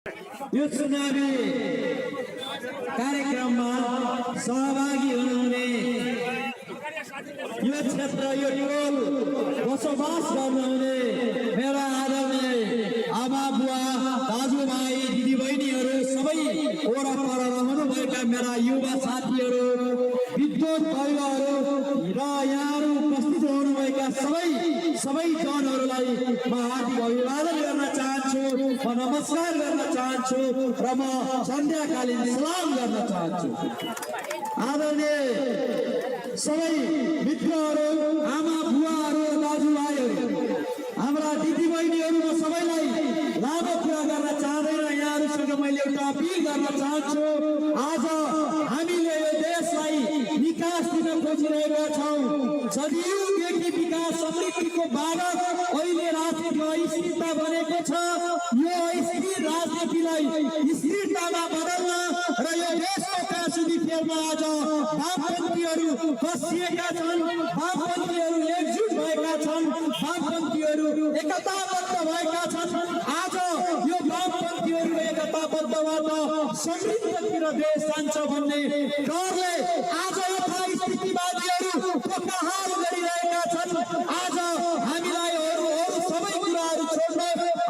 यो चुनावी कार्यक्रममा सहभागी हुनुहुने यो क्षेत्र यो टोल बसोबास गर्नुहुने मेरा आदरणीय आमा बुवा दाजुभाइ दिदीबहिनीहरू सबै वरपर रहनुभएका मेरा युवा साथीहरू विद्युत वर्गहरू र यहाँहरू उपस्थित हुनुभएका सबै जनहरूलाई म हार्दिक अभिवादन गर्न चाहन्छु, म नमस्कार गर्न चाहन्छु र म सन्ध्याकालीन सलाम गर्न चाहन्छु। आदरणीय सबै मित्रहरू, आमा बुवाहरू, दाजुभाइहरू, हाम्रा दिदीबहिनीहरू, म सबैलाई लामो कुरा गर्न चाहँदैन, यहाँहरूसँग मैले एउटा अपिल गर्न चाहन्छु। आज हामीले यो देशलाई विकास दिन खोजिरहेका छौँ। सदियौँदेखि विकास समृद्धिको बालक अहिले राजनीतिको अस्थिरता बनेको छ। यो अस्थिर राजनीतिलाई स्थिरतामा बदल्न र यो देशको काँसुदी फेर्न आज वामपन्थीहरू बसिएका छन्, वामपन्थीहरू एकजुट भएका छन्, वामपन्थीहरू एकताबद्ध भएका छन्। आज यो वामपन्थीहरू एकताबद्धबाट समृद्धतिर देश जान्छ भन्ने डरले आज यथास्थितिवादीहरू हाल गरिरहेका छन्। आज हामीलाई अरू सबै कुराहरू छोड्न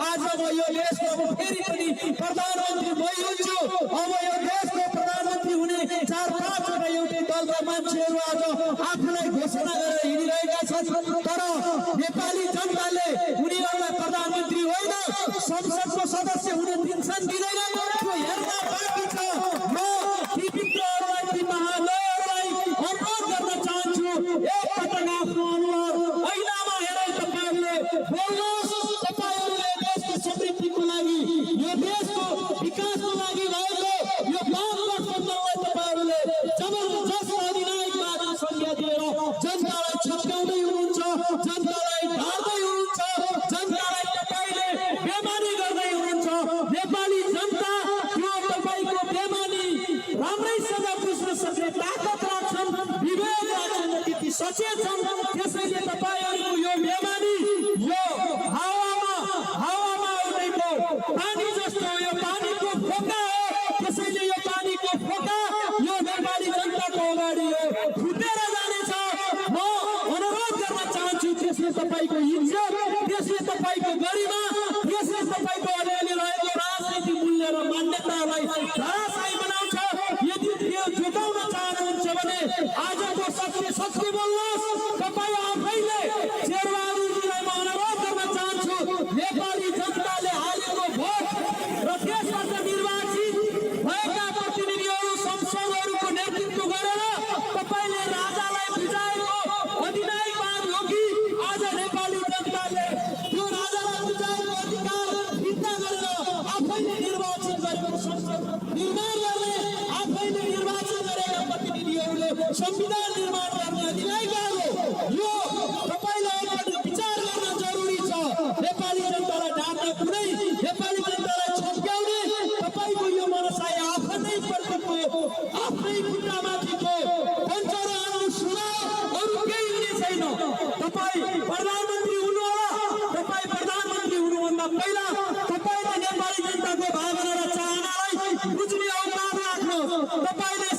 आज म यो देशको फेरि पनि प्रधानमन्त्री मै हुन्छु। अब यो देशको प्रधानमन्त्री हुने 4-5 एउटै दलका मान्छेहरू आज आफूलाई घोषणा गरेर हिँडिरहेका छन्। तर नेपाली जनताले उनीहरूलाई प्रधानमन्त्री होइन संसदको सदस्य हुन दिन्छन् दिँदैन त्यो हेर्न बाँकी छ। म ती मित्रहरूलाई, ती महानुभावहरूलाई अनुरोध गर्न चाहन्छु, एकपटक आफ्नो अनुहार ऐनामा हेरेर तपाईँहरूले बोल्नुहोस्। तपाईँहरूले देशको समृद्धिको लागि, यो देशको विकासको लागि भएको यो वाम गठबन्धनलाई तपाईँहरूले जबरजस्त अधिनायकवादी संज्ञा दिएर जनतालाई छक्काउँदै हुनुहुन्छ, जनतालाई ढाल्दै हुनुहुन्छ, जनतालाई तपाईँले बेमानी गर्दै हुनुहुन्छ। नेपाली जनता यो तपाईँको बेमानी राम्रैसँग बुझ्न सक्ने ताकत राख्छन्, विवेक राख्छन्, त्यति सचेत छन्। त्यसैले तपाईँहरूको यो बेमानी यो हावामा उडेको पानी जस्तो यो पानीको फोका हो। त्यसैले यो पानीको फोका यो नेपाली जनताको अगाडि यो फुटेर जानेछ। म अनुरोध गर्न चाहन्छु, त्यसले तपाईँको इज्जत, त्यसले तपाईँको गरिमा, त्यसले तपाईँको अलिअलि रहेको राजनीतिक मूल्य र मान्यतालाई धराशायी बनाउँछ। यदि त्यो जोगाउन चाहनुहुन्छ भने आजको सत्य बोल्नुहोस्। तपाईँ आफैले शेरबहादुरजीलाई म अनुरोध गर्न चाहन्छु, नेपाली जनताले हालेको भोट र त्यसबाट निर्वाचित भएका प्रतिनिधिहरू संसदहरूको नेतृत्व गरेर तपाईँले राजालाई बुझाएको अधिनायकवाद हो कि आज नेपाली जनताले त्यो राजालाई बुझाएको अधिकार फिर्ता गरेर आफैले निर्वाचित गरेको संसद निर्माण गर्ने, आफैले निर्वाचन गरेका प्रतिनिधिहरूले संविधान निर्माण गर्ने अधिनायकवाद हो। यो तपाईँलाई एकपल्ट विचार गर्न जरुरी छ। नेपाली जनतालाई ढाक्न कुनै, नेपाली जनतालाई छक्क्याउने तपाईँको यो मनसाय आफ्नै प्रकारको आफ्नै खुट्टामाथिको पञ्चरहरू सुनाउ, अरू केही हुने छैन। तपाईँ प्रधानमन्त्री हुनुहोला। तपाईँ प्रधानमन्त्री हुनुभन्दा पहिला तपाईँले नेपाली जनताको भावना र चाहनालाई बुझ्ने औकात राख्नुहोस्। तपाईँले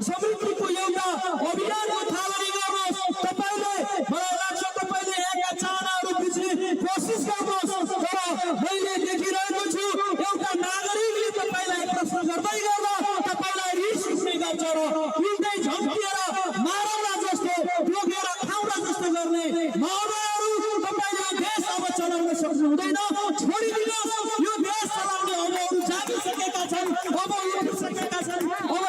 समृद्धिको एउटा अभियानको थालनी गर्नुहोस्। तपाईँले, मलाई लाग्छ तपाईँले यहाँका चाहनाहरू बुझ्ने कोसिस गर्नुहोस्। तर मैले देखिरहेको छु एउटा नागरिकले तपाईँलाई प्रश्न गर्दै गर्दा तपाईँलाई रिस उठ्ने गर्छ र उल्टै झम्किएर मारौला जस्तो, रोकेर खाउला जस्तो गर्ने भावनाहरू तपाईँले देश अब चलाउन सक्नु हुँदैन। छोडिदिनुहोस्। यो देश चलाउने अरूहरू जागिसकेका छन्, अब उठिसकेका छन्। अब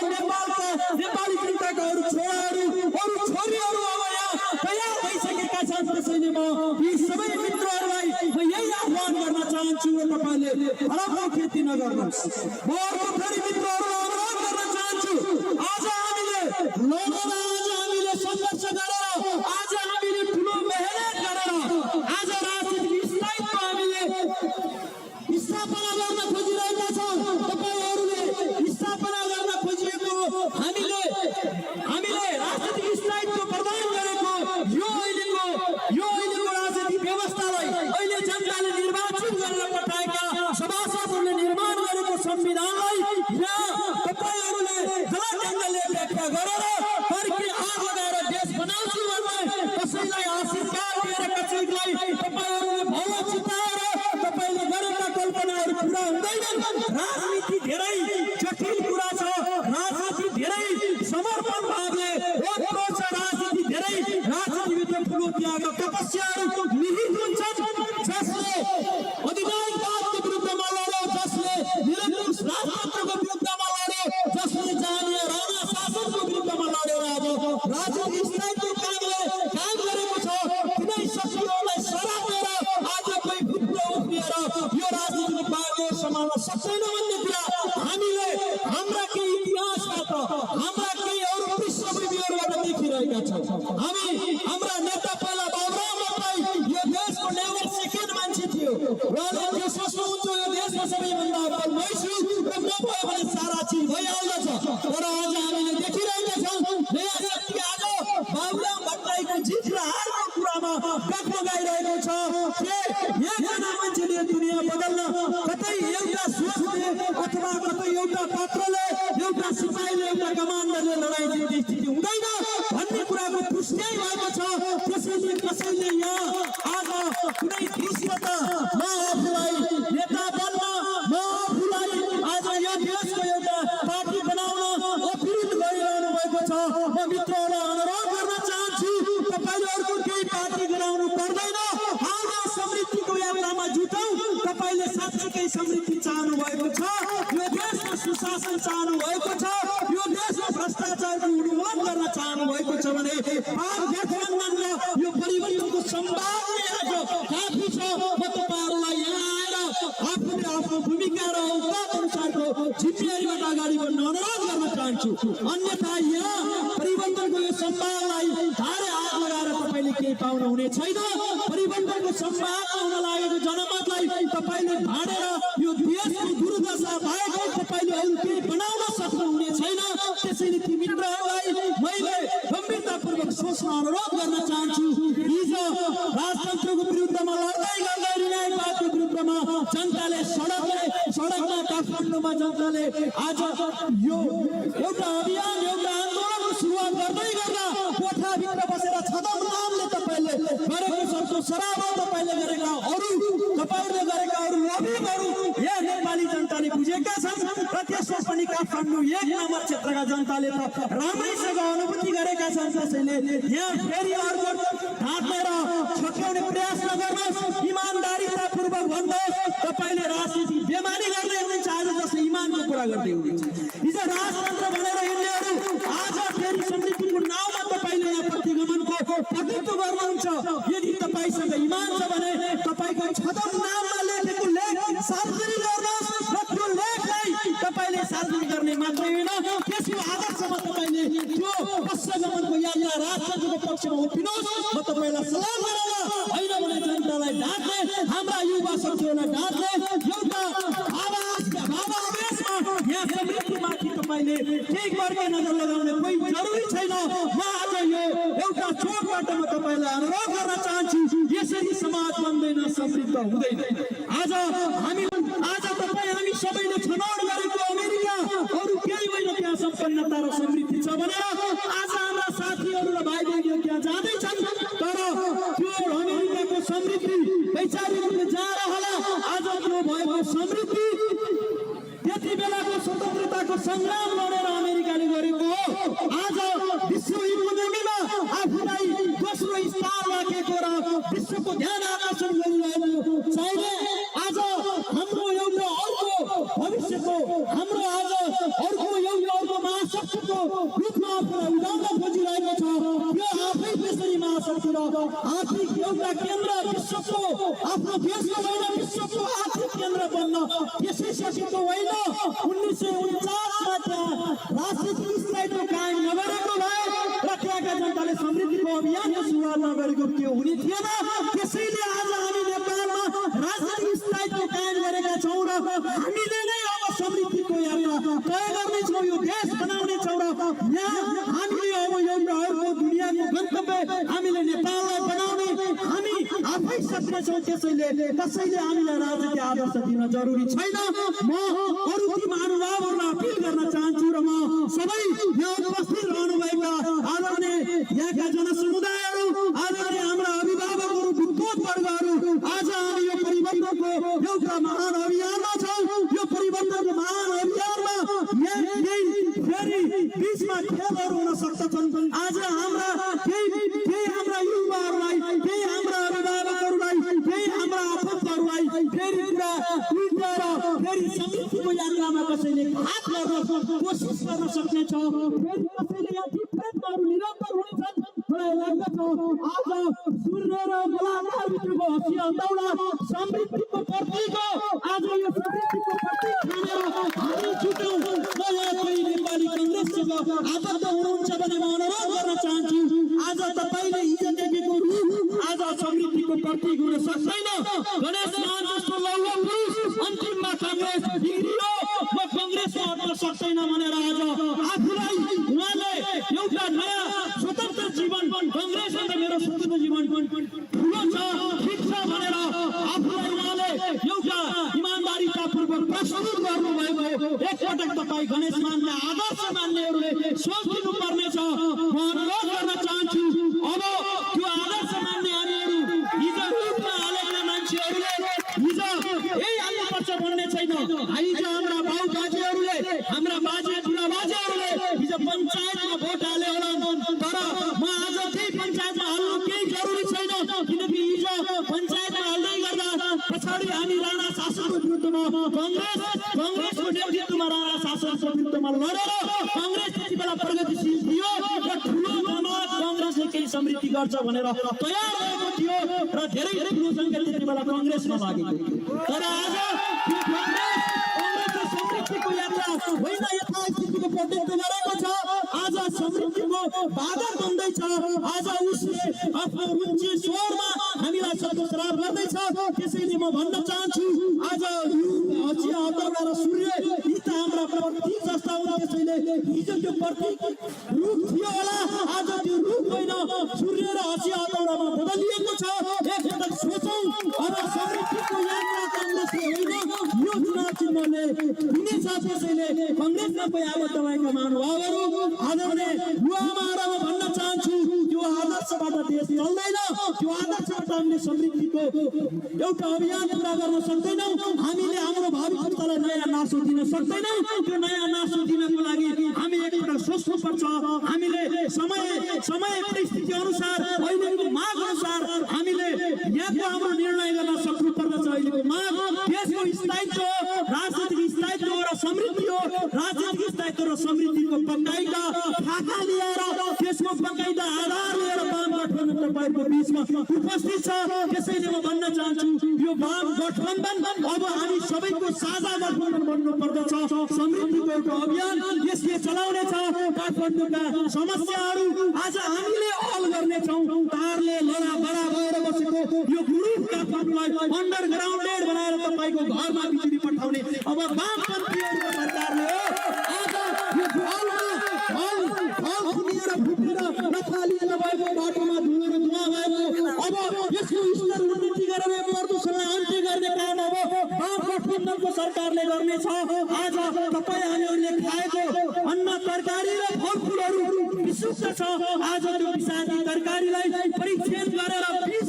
नेपाली जनताका अरू छोराहरू, अरू छोरीहरू अब यहाँ तयार भइसकेका छन्। त्यसैले म यी सबै मित्रहरूलाई म यही आह्वान गर्न चाहन्छु, तपाईँले हराम्रो खेती नगर्नुहोस्। म अर्को थरी मित्रहरूलाई अनुरोध गर्न चाहन्छु, आज हामीले लडेर, आज हामीले सङ्घर्ष गरेर, आज हामीले ठुलो मेहनत गरेर आज राजनीतिक स्थायित्व हामीले स्थापना गर्न खोजिरहेका छौँ। तपाईँहरूले स्थापना गर्न खोजिएको हामीले राजनीतिक स्थायित्व प्रदान गरेको यो अहिलेको राजनीतिक व्यवस्थालाई अहिले जनताले निर्वाचन गरेर पठाएका सभासदहरूले संविधानलाई यहाँ तपाईहरुले गलत ढंगले व्याख्या गरेर फर्की आग लगाएर देश बनाउँछु भन्ने कसैलाई आशीर्वाद दिएर कसैलाई तपाईहरुले भलो चिताएर तपाईले गरेका कल्पनाहरु पूरा हुँदैनन्। राजनीति धेरै जटिल कुरा छ, राजनीति धेरै समर्पण भावले ओत्रो छ, राजनीति धेरै राजनीतिभित्र ठूलो त्याग तपस्याहरु निहित हुन्छन्। जसले अधिकारवादको विरुद्धमा लड्यो, जसले निरङ्कुश राजतन्त्रको विरुद्धमा लड्यो, जसले जानीय राणा शासनको विरुद्धमा लडेर आज राजनीतिक स्थायित्व काम गरेको छ, कुनै शक्तिहरूलाई सरापेर आज कोही फुट्न उभिएर यो राजनीतिक बाटो सम्हाल्न सक्दैन भन्ने कुरा हामीले हाम्रा केही इतिहासबाट, हाम्रा केही अरू पृष्ठभूमिहरूबाट देखिरहेका छौँ। हामी हाम्रा नेता पहिला बाबुराम भट्टराई यो देशको नेभर सेकेन्ड मान्छे थियो, उहाँले त्यो सोच्नुहुन्छ यो देशमा सबैभन्दा अब्बल मै छु र म भयो भने सारा चिज भइहाल्दछ। तर आज हामीले देखिरहेका छौँ नयाँ शक्ति आज बाबुराम भट्टराईको जित र हारको कुरामा डगमगाइरहेको छ। एकजना मान्छेले दुनियाँ बदल्न कतै एउटा सोचले अथवा कतै एउटा पात्रले, एउटा सिपाहीले, एउटा कमान्डरले लडाइँ जित्ने स्थिति हुँदैन भन्ने कुराको पुष्टि भएको छ। त्यसैले कसैले यहाँ आज कुनै धृष्टता म आफूलाई नेता बन्न, म आफूलाई आज यो देशको एउटा पार्टी बनाउन अविरुद्ध गरिरहनु भएको छ। म मित्रहरूलाई अनुरोध गर्न चाहन्छु, तपाईले अर्को केही पार्टी बनाउनु पर्दैन। आज समृद्धिको यात्रामा जुटौँ। तपाईले साँच्चीकै समृद्धि चाहनु भएको छ, यो देशमा सुशासन चाहनु भएको छ, यो देशमा भ्रष्टाचारको उन्मूलन गर्न चाहनु भएको छ भने गठबन्धन र यो परिवर्तनको सम्भावना आज काफी छ। म तपाईहरुलाई यहाँ आएर आफूले आफ्नो भूमिका र औकात अनुसारको जिम्मेवारीबाट अगाडि बढ्न अनुरोध गर्न चाहन्छु। अन्यथा यहाँ परिवर्तनको यो सम्भावनालाई धारे आग लगाएर तपाईले केही पाउन हुने छैन। परिवर्तनको सम्भावना हुन लागेको जनमतलाई तपाईले भाडेर यो देशको दुर्दशा भएको तपाईले अरू केही बनाउन सक्नुहुने छैन। त्यसैले ती मित्रहरूलाई मैले गम्भीरतापूर्वक सोच्न अनुरोध गर्न चाहन्छु। हिजो राजतन्त्रको विरुद्धमा लड्दै गर्दै न्यायवादको विरुद्धमा जनताले सडकमा काठमाडौँमा जनताले आज यो एउटा अभियान, एउटा आन्दोलनको सुरुवात गर्दै गर्दा कोठाभित्र बसेर छदम नामले तपाईले गरेको शब्द सराबा तपाईले गरेका अरू लबिङहरू यहाँ नेपाली जनताले बुझेका छन् र त्यसमा पनि काठमाडौँ 1 नम्बर क्षेत्रका जनताले त राम्रैसँग अनुभूति गरेका छन्। त्यसैले यहाँ फेरि अर्को ढाँटेर छक्याउने प्रयास नगर्नुहोस्, इमानदारीतापूर्वक भन्नुहोस्। तपाईले राजनीति बेमानी गर्दै हुनुहुन्छ आज, जसले इमानको कुरा गर्दै हुनुहुन्छ। हिजो राजतन्त्र भनेर हिँड्नेहरू आज फेरि समृद्धिको नाउँमा तपाईले यहाँ प्रतिगमनको प्रतित्व गर्नुहुन्छ। यदि तपाईसँग इमान छ भने तपाईको छदम नाममा लेखेको लेख सार्वजनिक गर्नुहोस् र त्यो लेखलाई तपाईले सार्वजनिक गर्ने मात्रै होइन, त्यसको आदर्शमा तपाईले त्यो पश्चगमनको यात्रा राजतन्त्रको पक्षमा उभिनुहोस्। म तपाईलाई सल्लाह गरौँला, होइन भने जनतालाई ढाँट्ने, हाम्रा युवा शक्तिहरूलाई ढाँट्ने एउटा भावावेशमा यहाँ समृद्धिमाथि तपाईले ठिक वर्गे नजर लगाउने कोही जरुरी छैन। म आज यो एउटा छोट बाटोमा तपाईलाई अनुरोध गर्न चाहन्छु, यसरी समाज बन्दैन, समृद्ध हुँदैन। आज हामी सबैले छनौट गरेको अमेरिका अरू केही होइन, त्यहाँ सम्पन्नता र समृद्धि छ भनेर आज हाम्रा साथीहरू र भाइ बहिनीहरू त्यहाँ जाँदैछन्। तर त्यो अमेरिकाको समृद्धि वैचारिक जहाँ रहला, आज त्यो भएको समृद्धि त्यति बेलाको स्वतन्त्रताको सङ्ग्राम लडेर अमेरिकाले गरेको हो। आज विश्व इकोनोमीमा आफूलाई दोस्रो स्थान राखेको र विश्वको ध्यान आकर्षण गरिरहेको चाहिने आज हाम्रो एउटा अर्को भविष्यको, हाम्रो आज अर्को महाशक्तिको रूपमा आफूलाई उदाउन खोजिरहेको छ। यो आफै त्यसरी महाशक्ति र आर्थिक एउटा केन्द्र विश्वको, आफ्नो देशको होइन विश्वको आर्थिक केन्द्र बन्न यसै सकेको होइन। 1949मा त्यहाँ राजनीतिक स्थायित्व कायम नगरेको भए र त्यहाँका जनताले समृद्धिको अभियानको सुरुवात नगरेको त्यो हुने थिएन। त्यसैले आज हामी नेपालमा राजनीतिक स्थायित्व कायम गरेका छौँ र हामीले नै अब समृद्धिको यात्रा तय गर्नेछौँ, यो देश बनाउनेछौँ र यहाँ हामीले अब एउटा अर्को दुनियाँको गन्तव्य हामीले नेपाललाई बनाउने हामी आफै सक्नेछौँ। त्यसैले हामीलाई राजनीतिक आदर्श दिन जरुरी छैन। म अरू देशमा खेलहरू हुन सक्छन्। आज हाम्रा केही हाम्रा युवाहरूलाई, केही हाम्रा अभिभावकहरूलाई, केही हाम्रा आफन्तहरूलाई फेरि कुरा उल्टाएर फेरि समृद्धिको यात्रामा कसैले घात गर्न कोसिस गर्न सक्नेछ। फेरि कसैले यहाँ विपरीतहरू निरन्तर हुनेछन्। मलाई लाग्दछ आज सूर्य र गोलाकार भित्रको हँसी हताउला समृद्धिको प्रतीक हो। आज यो समृद्धिको प्रतीक ठानेर हामी छुट्यौँ। म यहाँ कोही नेपाली कांग्रेससँग आबद्ध हुनुहुन्छ भने म अनुरोध गर्न चाहन्छु, आज तपाईँले हिजो देखेको रूप आज समृद्धिको प्रतीक हुन सक्दैन। गणेश मान जस्तो लौह पुरुष अन्तिममा कांग्रेस बिग्रियो, म कांग्रेसमा हट्न सक्दैन भनेर आज आफूलाई उहाँले एउटा नयाँ स्वतन्त्र जीवन, कांग्रेस अन्त मेरो स्वतन्त्र जीवन ठुलो छ, ठिक छ भनेर आफूलाई उहाँले एउटा इमानदारीतापूर्वक प्रस्तुत गर्नुभएको एकपटक तपाईँ गणेश मानलाई आदर्श मान्नेहरूले सोचिदिनु पर्नेछ। म अनुरोध गर्न चाहन्छु, अब त्यो आदर्श मान्ने हामीहरू हिजो रूपमा हालेका मान्छेहरूले हिजो यही हाल्नुपर्छ भन्ने छैन। हिजो हाम्रा बाउ बाजेहरूले, हाम्रा बाजे बुढा बाजेहरूले हिजो पञ्चायतमा भोट हाले होला, तर म आज त्यही पञ्चायतमा हाल्नु केही जरुरी छैन, किनकि हिजो पञ्चायतमा हाल्दै गर्दा पछाडि हामी राणा शासनको विरुद्धमा कांग्रेसको नेतृत्वमा राणा शासनको विरुद्धमा लडेर कांग्रेस त्यति बेला प्रगतिशील थियो र ठुलो जमात कांग्रेसले केही समृद्धि गर्छ भनेर तयार भएको थियो र धेरै ठुलो सङ्ख्या त्यति बेला कांग्रेसमा लागेको थियो। तर आज कांग्रेसले समृद्धिको यात्रा होइन, यथास्थितिको प्रतिनिधित्व गरेको छ। आज समृद्धिको बाधा बन्दैछ। आज उसले आफ्नो रुचि स्वरमा हामीलाई सत्ताश्राप गर्दैछ। त्यसैले म भन्न चाहन्छु, आज हँसिया हताउला र सूर्य यी त हाम्रा प्रतीक जस्ता हुन्। त्यसैले हिजो त्यो प्रतीक रूप थियो होला, आज त्यो रूप होइन, सूर्य र हँसिया हताउलामा बदलिएको छ। एकपटक सोचौँ, अब समृद्धिको यात्रा कांग्रेसले होइन, यो चुनाव चिन्हले दिनेछ। त्यसैले कांग्रेसमा पनि आबद्ध भएका महानुभावहरू, आदरणीय युवामाहरू, म भन्न चाहन्छु, त्यो आदर्शबाट देश चल्दैन। त्यो आदर्शबाट हामीले समृद्धिको एउटा अभियान पुरा गर्न सक्दैनौँ। हामीले हाम्रो भावी पुस्तालाई नयाँ नासो दिन सक्दैनौँ। त्यो नयाँ नासो दिनको लागि हामी एकपल्ट सोच्नुपर्छ। हामीले समय परिस्थिति अनुसार, अहिलेको माग अनुसार हामीले यहाँको हाम्रो निर्णय गर्न सक्नुपर्दछ। अहिलेको माग देशको स्थायित्व, राजनीतिक स्थायित्व र समृद्धि हो। राजनीतिक स्थायित्व र समृद्धिको पक्काइदा खाका लिएर, त्यसको पक्काइदा आधार लिएर वाम गठबन्धन तपाईँको बिचमा उपस्थित छ। त्यसैले म भन्न चाहन्छु, यो वाम गठबन्धन अब हामी सबैको साझा गठबन्धन बन्नु पर्दछ। समृद्धिको एउटा अभियान यसले चलाउनेछ। काठमाडौँका समस्याहरू आज हामीले हल गर्नेछौँ। तारले लडा बडा भएर बसेको यो ग्रुप काठमाडौँलाई अन्डरग्राउन्डेड बनाएर तपाईँको घरमा बिजुली पठाउने अब वामपन्थीहरूको सरकारले हो। आज यो फुटेर नखालिएर भएको बाटोमा धुलो र धुवा भएको, अब यसको स्तर उन्नति गरेर प्रदूषणलाई अन्त्य गर्ने काम अब वाम गठबन्धनको सरकारले गर्नेछ। आज तपाईँ हामीहरूले खाएको अन्न तरकारी र फलफुलहरू विशुद्ध छ। आज त्यो विषादी तरकारीलाई परीक्षण गरेर विष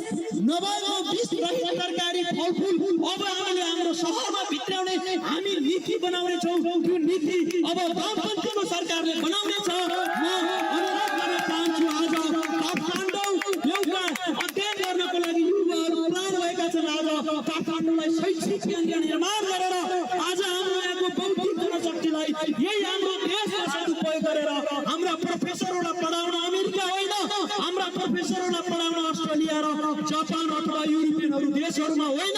नभएको विष रहित तरकारी फलफुल अब हामीले हाम्रो सहरमा भित्राउने हामी नीति बनाउनेछौँ। त्यो नीति अब वामपन्थीको सरकारले बनाउनेछ। म अनुरोध गर्न चाहन्छु, आज काठमाडौँ एउटा अध्ययन गर्नको लागि युवाहरू तयार भएका छन्। आज काठमाडौँलाई शैक्षिक केन्द्र निर्माण गरेर आज हाम्रो यहाँको बौद्धिक जनशक्तिलाई यही हाम्रो देशमा सदुपयोग गरेर हाम्रा प्रोफेसरहरूलाई पढाउन अमेरिका होइन, हाम्रा प्रोफेसरहरूलाई पढाउन अस्ट्रेलिया र जापान अथवा युरोपियनहरू देशहरूमा होइन,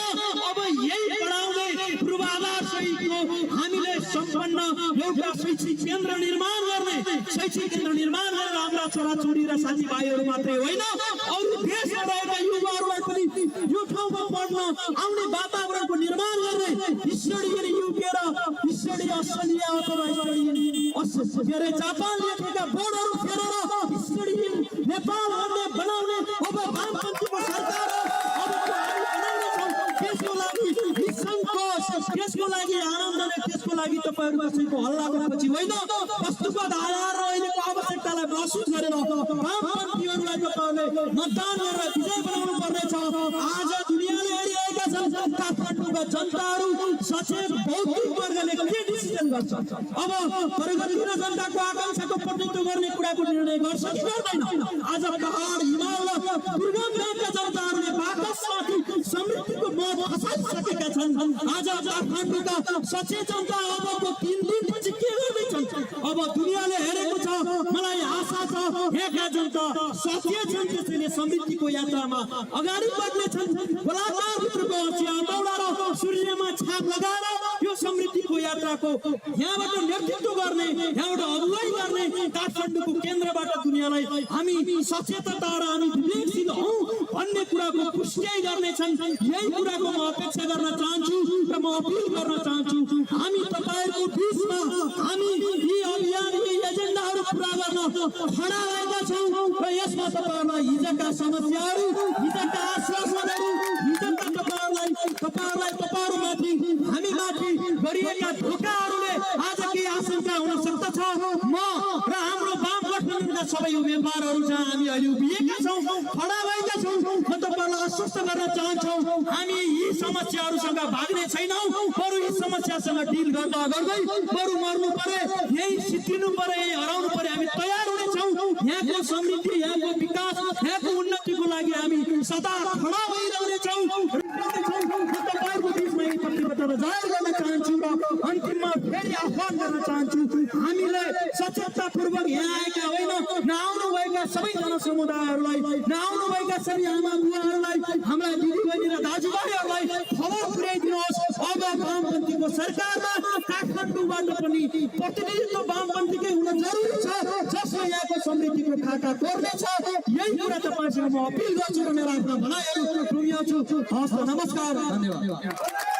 अब यही पढाउने पूर्वाधार सहितको हामीले सम्पन्न एउटा शैक्षिक केन्द्र निर्माण गर्ने, शैक्षिक केन्द्र निर्माण गरेर हाम्रा छोराछोरी र साथीभाइहरू मात्रै होइन, अरू देशमा रहेका युवाहरूलाई पनि यो ठाउँमा पढ्न आउने वातावरणको निर्माण गर्ने, स्टडी युके र स्टडी अस्ट्रेलिया अथवा स्टडी जापान लेखेका बोर्डहरू फेरेर स्टडी नेपाल भन्ने बनाउने अब वामपन्थीको सरकार हो। अब त्यसको लागि निसङ्कोच, त्यसको लागि आनन्दले, त्यसको लागि तपाईँहरू कसैको हल्ला गरेपछि होइन, वस्तुगत आधार र अहिलेको आवश्यकतालाई महसुस गरेर वामपन्थीहरूलाई तपाईँहरूले मतदान गरेर विजय बनाउनु पर्नेछ। आज दुनियाँले हेरिरहेका छन् काठमाडौँ काठमाडौँका जनताहरू सचेत बौद्धिक वर्गले के डिसिजन गर्छ? अब प्रगति र जनताको आकांक्षाको प्रतिनिधित्व गर्ने कुराको निर्णय गर्छ कि गर्दैन? आज पहाड हिमाल दुर्गम भेगका जनताहरूले बाकसमाथि समृद्धिको मत खसाइसकेका छन्। आज काठमाडौँका सचेत जनता अबको 3 दिनपछि के गर्दैछन्? अब दुनियाँले हेरेको छ। मलाई आशा छ यहाँका जनता सचेत छन्, त्यसैले समृद्धिको यात्रामा अगाडि बढ्नेछन्। बलात्कारभित्रको हँसिया दौडा र सूर्यमा छाप लगाएर यो समृद्धिको यात्राको यहाँबाट नेतृत्व गर्ने, यहाँबाट अगुवाई गर्ने काठमाडौँको केन्द्रबाट दुनियाँलाई हामी सचेतता र हामी विवेकशील हौँ भन्ने कुराको पुष्टि गर्नेछन्। यही कुराको म अपेक्षा गर्न चाहन्छु र म अपिल गर्न चाहन्छु। हामी तपाईहरुको बीचमा हामी यी अभियान यी एजेन्डाहरू पूरा गर्न खडा भएका छौँ र यसमा तपाईहरुलाई हिजोका समस्याहरू, हिजोका आश्वासनहरू, हिजोका तपाईहरुमाथि हामीमाथि गरिएका धोकाहरूले आज के आशंका हुन सक्दछ। म र हाम्रो वाम गठबन्धनका सबै उम्मेदवारहरू जहाँ हामी अहिले उभिएका छौँ, खडा भएका छौँ, म तपाईहरुलाई आश्वस्त गर्न चाहन्छौँ हामी यी समस्याहरूसँग भाग्ने छैनौँ। बरु यी समस्यासँग डिल गर्दा गर्दै बरु मर्नु परे, यही सिद्धिनु परे, यही हराउनु परे हामी तयार हुनेछौँ। यहाँको समृद्धि, यहाँको विकास, यहाँको उन्नतिको लागि हामी सदा खडा भइरहनेछौँ। तपाईहरुको बीचमा यी प्रतिबद्धता जाहेर गर्न चाहन्छु र अन्तिममा फेरि आह्वान गर्न चाहन्छु। हामीले सचेततापूर्वक यहाँ आएका होइन, नआउनु भएका सबै जनसमुदायहरूलाई, नआउनु भएका सबै आमा बुवाहरूलाई, हाम्रा दिदीबहिनी र दाजुभाइहरूलाई खबर पुर्याइदिनुहोस्। अब वामपन्थीको सरकारमा काठमाडौँबाट पनि प्रतिनिधित्व वामपन्थीकै हुन जरुरी छ, जसले यहाँको समृद्धिको खाका कोर्नेछ। यही कुरा तपाईसँग म अपिल गर्छु र मेरो आफ्ना भनाइहरू टुङ्ग्याउँछु। हस्, नमस्कार, धन्यवाद।